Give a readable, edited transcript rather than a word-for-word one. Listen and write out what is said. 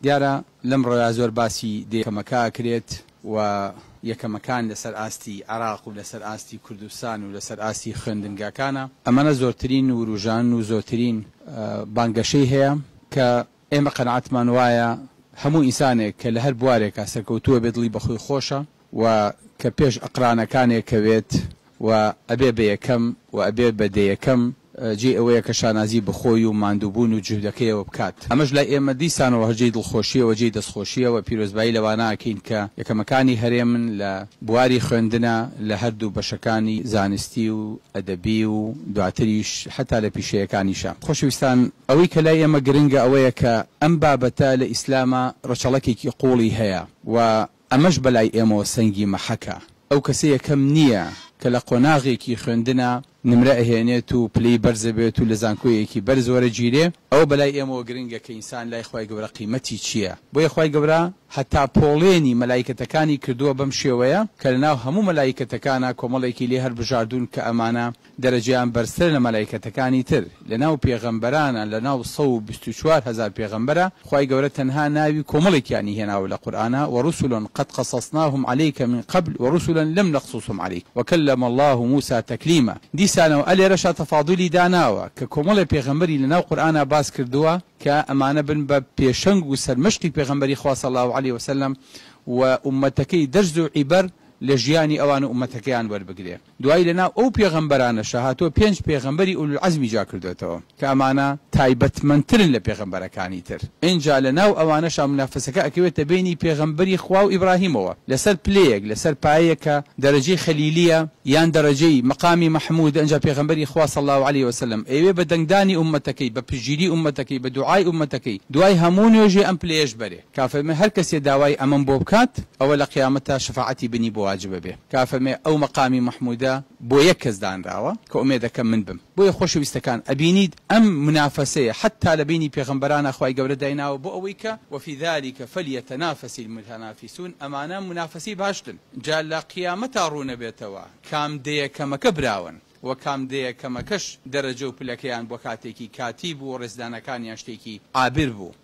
دیارە لەمڕۆیا زۆر باسی دە یەکەمەکە ئەکرێت و یەکەمەکان لەسەر ئاستی عێراق و لەسەر ئاستی کوردستان و لەسەر ئاستی خوێندنگاکانە، ئەمانە زۆرترین وروژان و زۆرترین بانگەشەی هەیە کە ئێمە قەناعەتمان وایە هەموو ئینسانێک کە لە هەر بوارێکا سەرکەوتووە بێ دڵی بەخۆی خۆشە و کە پێش ئەقرانەکانێ کەوێت و ئەبێ بە یەکەم و ئەبێ بە دەیەکەم، جێی ئەوەیە کە شانازی بە خۆی و ماندووبوون و جوهدەکەیەوە بکات. ئەمەش لای ئێمە دیسانەوە هەر جێی دڵخۆشییە و جێی دەستخۆشییە و پیرۆزبایی لەوانە ئەکەین کە یەکەمەکانی هەرێمن لە بواری خوێندنا لە هەردوو بەشەکانی زانستی و ئەدەبی و دواتریش حەتا لە پیشەیەکانیشا. خۆشەویستان ئەوەی کە لای ئێمە گرنگە ئەوەیە کە ئەم بابەتە لە ئیسلاما ڕەچەڵەکێکی قووڵی هەیە و ئەمەش بەلای ئێمەوە سەنگی مەحەکە. ئەو کەسە یەکەم نییە کە لە قۆناغێکی خوێندنا نمرە ئەهێنێت و پلەی بەرز ئەبێت و لە زانکۆیەکی بەرز وەرەگیرێ، ئەوە بەلای ئێمەوە گرنگە کە ئینسان لای خوای گەورە قیمەتی چییە، بۆیە خوای گەورە هەتا پۆڵێنی مەلایکەتەکانی کردووە بەم شێوەیە کە لەناو هەموو مەلایکەتەکانا کۆمەڵێکی لێ هەربژاردوون کە ئەمانە دەرەجەیان بەرزترە لە مەلایکەتەکانی تر لەناو پێغەمبەرانە لەناو 124 هەزار پێغەمبەرە خوای گەورە تەنها ناوی کۆمەڵێکیانی هێناوە لە قورئانا ورسلا قد قصصناهم علیک من قبل ورسلا لم نقصصهم علیک وکلم اللە موسی تکلیما دیسانەوە ئەلێرەشا تەفاضولی داناوە کە کۆمەڵێ پێغەمبەری لەناو قورئانا باس کردووە کە ئەمانە بن بە پێشەنگ و سەرمەشقی پێغەمبەری خوا صلی اللە علیە وسلم و ئوممەتەکەی دەرس و عیبەر لە ژیانی ئەوان و ئوممەتەکەیان وەربگرێ. دوایی لەناو ئەو پێغەمبەرانەشا هاتووە پێنج پێغەمبەری ئولولعەزمی جیا کردۆتەوە کە ئەمانە تایبەتمەندترن لە پێغەمبەرەکانی تر ئینجا لەناو ئەوانەشا مونافەسەکە ئەکەوێتە بەینی پێغەمبەری خوا و ئیبراهیمەوە لەسەر پلەیەک لەسەر پایەیەک کە دەرەجەی خەلیلیە یان دەرەجەی مەقامی مەحمودە ئینجا پێغەمبەری خوا صلی اللە علیە وسلم ئەیەوێ بە دەنگدانی ئوممەتەکەی بە پشتگیری ئوممەتەکەی بە دوعای ئوممەتەکەی دوای هەموو نوێژێ ئەم پلەیەش بەرێ. کە فەرموێ هەر کەسێ داوای ئەمەم بۆ بکات ئەوە لە قیامەتا شەفاعەتی بنی بۆ واجب ئەبێ. کە فەرموێ ئەو مەقامی مەحمودە بۆ یەک کەس دانراوە کە ئومێدەکەم من بم. بۆیە خۆشەویستەکان ئەبینیت ئەم مونافەسەیە حەتتا لە بەینی پێغەمبەرانا خوای گەورە دایناوە بۆ ئەوەی کە وفی ذلک فلیتنافس المتنافسون ئەمانە مونافەسەی باشتن جا لە قیامەتا ڕوونەبێتەوە کام دەیەکەمەکە براوەن وە کام دەیەکەمەکەش دەرەجە و پلەکەیان بۆ کاتێکی کاتی بوو و ڕێزدانەکانیان شتێکی عابر بوو.